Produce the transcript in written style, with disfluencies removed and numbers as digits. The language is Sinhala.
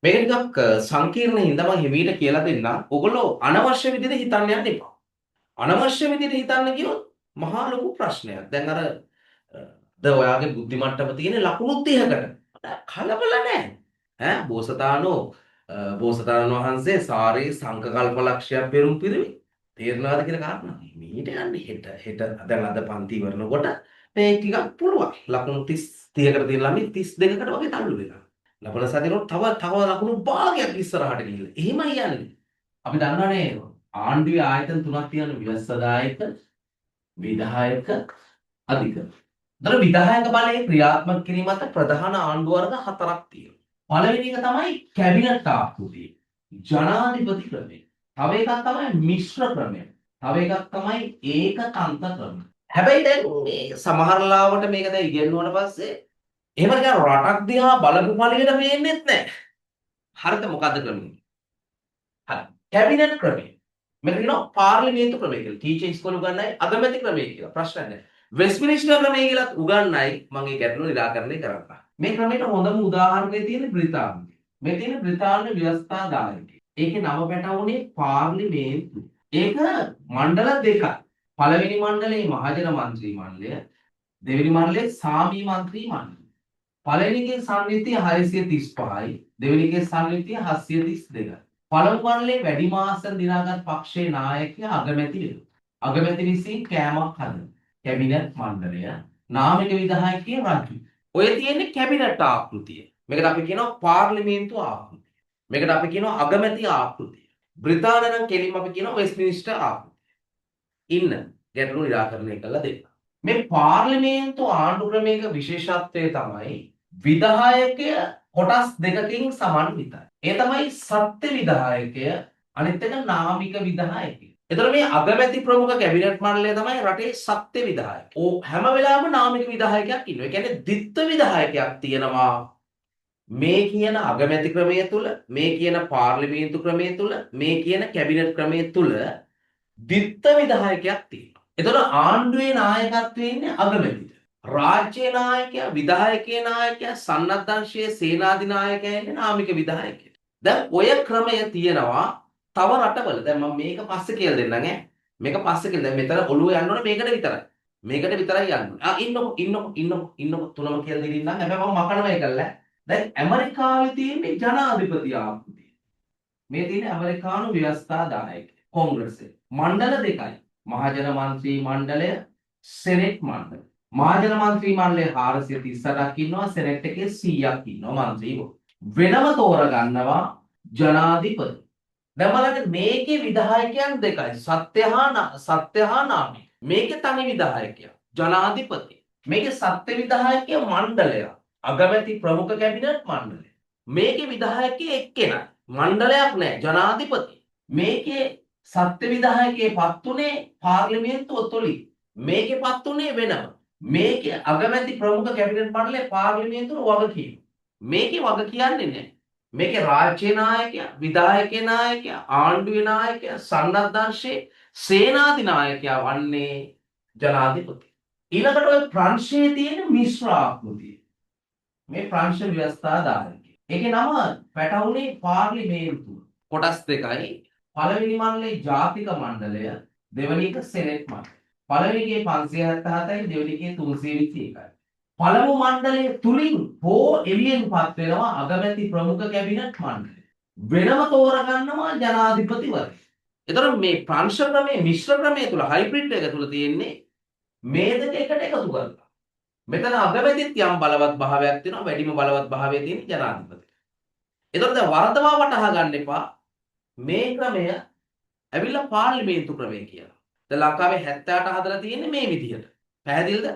මේක ටිකක් සංකීර්ණ හින්දා මම හිමීට කියලා දෙන්නම්. ඔයගොල්ලෝ අනවශ්‍ය විදිහට හිතන්න යන්න එපා. අනවශ්‍ය විදිහට හිතන්න ගියොත් මහා ලොකු ප්‍රශ්නයක්. දැන් අර ද ඔයාගේ බුද්ධි මට්ටම තියෙන ලකුණු 30කට. කලබල නෑ. ඈ බෝසතාණෝ බෝසතාණන් වහන්සේ සාරේ සංකල්ප ලක්ෂයක් පෙරුම් පිරුවේ. තේරෙනවද කියන කාරණා. මීට යන්නේ හෙට හෙට දැන් අද පන්ති ඉවරනකොට මේ ටිකක් පුළුවන්. ලකුණු 30 30කට තියෙන ළමයි 32කට වගේ තල්ලු වෙනවා. ලබන සතියේ තව තව ලකුණු භාගයක් ඉස්සරහට ගිහිල්ලා. එහෙමයි යන්නේ. අපි දන්නවනේ ආණ්ඩුවේ ආයතන තුනක් තියෙනවා: ව්‍යවස්ථාදායක, විධායක, අධිකරණ. එතන විධායක බලයේ ක්‍රියාත්මක කිරීම අතර ප්‍රධාන ආණ්ඩු වර්ග හතරක් තියෙනවා. පළවෙනි එක තමයි කැබිනට් ආකෘතිය. ජනාධිපති ක්‍රමය. තව එකක් තමයි මිශ්‍ර ක්‍රමය. තව එකක් තමයි ඒකකන්ත ක්‍රමය. හැබැයි දැන් මේ සමහර ලාවට මේක දැන් ඉගෙනුවාට පස්සේ එහෙම නිකන් රටක් දිහා බලපු පළියට පේන්නෙත් නැහැ. හරිද, මොකද්ද ක්‍රමය? හරි. කැබිනට් ක්‍රමය. මේක කියනවා පාර්ලිමේන්තු ක්‍රමය කියලා. ටීචර් ඉස්කෝලේ උගන්වයි අගමැති ක්‍රමය කියලා. ප්‍රශ්නයක් නැහැ. වෙස්ට්මිනිස්ටර් ක්‍රමය කියලාත් උගන්වයි. මම ඒ ගැටලුව නිරාකරණය කරන්න. මේ ක්‍රමයට හොඳම උදාහරණය තියෙන්නේ බ්‍රිතාන්‍යයේ. මේ තියෙන බ්‍රිතාන්‍ය ව්‍යවස්ථාදායකය. ඒකේ නම පැටවුනේ පාර්ලිමේන්තු. ඒක මණ්ඩල දෙකයි. පළවෙනි මණ්ඩලයේ මහජන මන්ත්‍රී මණ්ඩලය, දෙවෙනි මණ්ඩලයේ සාමී මන්ත්‍රී මණ්ඩලය. පළවෙනි එකේ සංයුතිය 635යි, දෙවෙනි එකේ සංයුතිය 732යි. පළමු මණ්ඩලයේ වැඩිම ආසන දිනාගත් පක්ෂයේ නායකයා අගමැති වෙනවා. අගමැති විසින් කෑමක් හදන කැබිනට් මණ්ඩලය, නාමික විධායකයා රජු. ඔය තියෙන්නේ කැබිනට් ආකෘතිය. මේකට අපි කියනවා පාර්ලිමේන්තු ආකෘතිය. මේකට අපි කියනවා අගමැති ආකෘතිය. බ්‍රිතාන්‍ය නම් කෙලින්ම අපි කියනවා වෙස්ට්මිනිස්ටර් ආකෘතිය. ඉන්න ගැටලු නිරාකරණය කරලා දෙන්න. මේ පාර්ලිමේන්තු ආණ්ඩු ක්‍රමයක විශේෂත්වය තමයි විධායකය කොටස් දෙකකින් සමන්විතයි. ඒ තමයි සත්‍ය විධායකය, අනිත් එක නාමික විධායකය. එතකොට මේ අගමැති ප්‍රමුඛ කැබිනට් මණ්ඩලය තමයි රටේ සත්‍ය විධායක. ඕ හැම වෙලාවෙම නාමික විධායකයක් ඉන්නවා. ඒ කියන්නේ ද්විත්ව විධායකයක් තියෙනවා. මේ කියන අගමැති ක්‍රමය තුල, මේ කියන පාර්ලිමේන්තු ක්‍රමය තුල, මේ කියන කැබිනට් ක්‍රමය තුල ද්විත්ව විධායකයක් තියෙනවා. එතකොට ආණ්ඩුවේ නායකත්වයේ ඉන්නේ අගමැතිට. රාජ්‍ය නායකයා, විධායකයේ නායකයා, සන්නද්ධංශයේ සේනාධිනායකයා ඉන්නේ නාමික විධායකයා. දැන් ඔය ක්‍රමය තියෙනවා තව රටවල. දැන් මම මේක පස්සේ කියලා දෙන්නම් ඈ. මේක පස්සේ කියලා. දැන් මෙතන ඔළුව යන්න ඕනේ මේකට විතරයි. මේකට විතරයි යන්න ඕනේ. ආ ඉන්නකො ඉන්නකො ඉන්නකො ඉන්නකො තුනම කියලා දෙන්න ඉන්නම්. හැබැයි මම මකනවා ඒකල්ල. දැන් ඇමරිකාවේ තියෙන්නේ ජනාධිපති ආකෘතිය. මේ තියෙන ඇමරිකානු ව්‍යවස්ථාදායකය කොංග්‍රසය. මණ්ඩල දෙකයි. මහජන මන්ත්‍රී මණ්ඩලය, සෙනෙට් මණ්ඩලය. මහජන මන්ත්‍රී මණ්ඩලය 438ක් ඉන්නවා, සෙනෙට් එකේ 100ක් ඉන්නවා මන්ත්‍රීවරු. වෙනම තෝරගන්නවා ජනාධිපති. දැන් බලන්න මේකේ විධායකයන් දෙකයි. සත්‍ය හා නාමික. මේකේ තනි විධායකයා ජනාධිපති. මේකේ සත්‍ය විධායකය මණ්ඩලය. අගමැති ප්‍රමුඛ කැබිනට් මණ්ඩලය. මේකේ විධායකය එක්කෙනයි. මණ්ඩලයක් නෑ, ජනාධිපති. මේකේ සත්‍ය විධායකයේ පත් උනේ පාර්ලිමේන්තුව තුලින්. මේකේ පත් උනේ වෙනම. මේකේ අගමැති ප්‍රමුඛ කැබිනට් මණ්ඩලය පාර්ලිමේන්තුවට වගකීම. මේකේ වග කියන්නේ නෑ. මේකේ රාජ්‍ය නායකයා, විධායකයේ නායකයා, ආණ්ඩුවේ නායකයා, සන්නද්ධංශයේ සේනාධිනායකයා වන්නේ ජනාධිපති. ඊළඟට ඔය ප්‍රංශයේ තියෙන මිශ්‍ර ආකෘතිය. මේ ප්‍රංශ ව්‍යවස්ථාදායකය. ඒකේ නම පැටවුනේ පාර්ලිමේන්තුව. කොටස් දෙකයි. පළවෙනි මණ්ඩලයේ ජාතික මණ්ඩලය, දෙවෙනි එක සෙනෙට් මණ්ඩලය. පළවෙනි එකේ 577යි, දෙවෙනි එකේ 321යි. පළමු මණ්ඩලය තුලින් හෝ එළියෙන් පත් වෙනවා අගමැති ප්‍රමුඛ කැබිනට් මණ්ඩලය. වෙනම තෝරගන්නවා ජනාධිපතිවරයා. එතකොට මේ ප්‍රංශ ක්‍රමයේ මිශ්‍ර ක්‍රමයේ තුල හයිබ්‍රිඩ් එක තුල තියෙන්නේ මේ දෙක එකට එකතු කරලා. මෙතන අගමැතිත් යම් බලවත් භාවයක් තියෙනවා, වැඩිම බලවත් භාවය තියෙන්නේ ජනාධිපති. එතකොට දැන් වරදවා වටහා ගන්න එපා. මේ ක්‍රමය ඇවිල්ලා පාර්ලිමේන්තු ක්‍රමය කියලා. දැන් ලංකාවේ 78 හදලා තියෙන්නේ මේ විදිහට. පැහැදිලිද?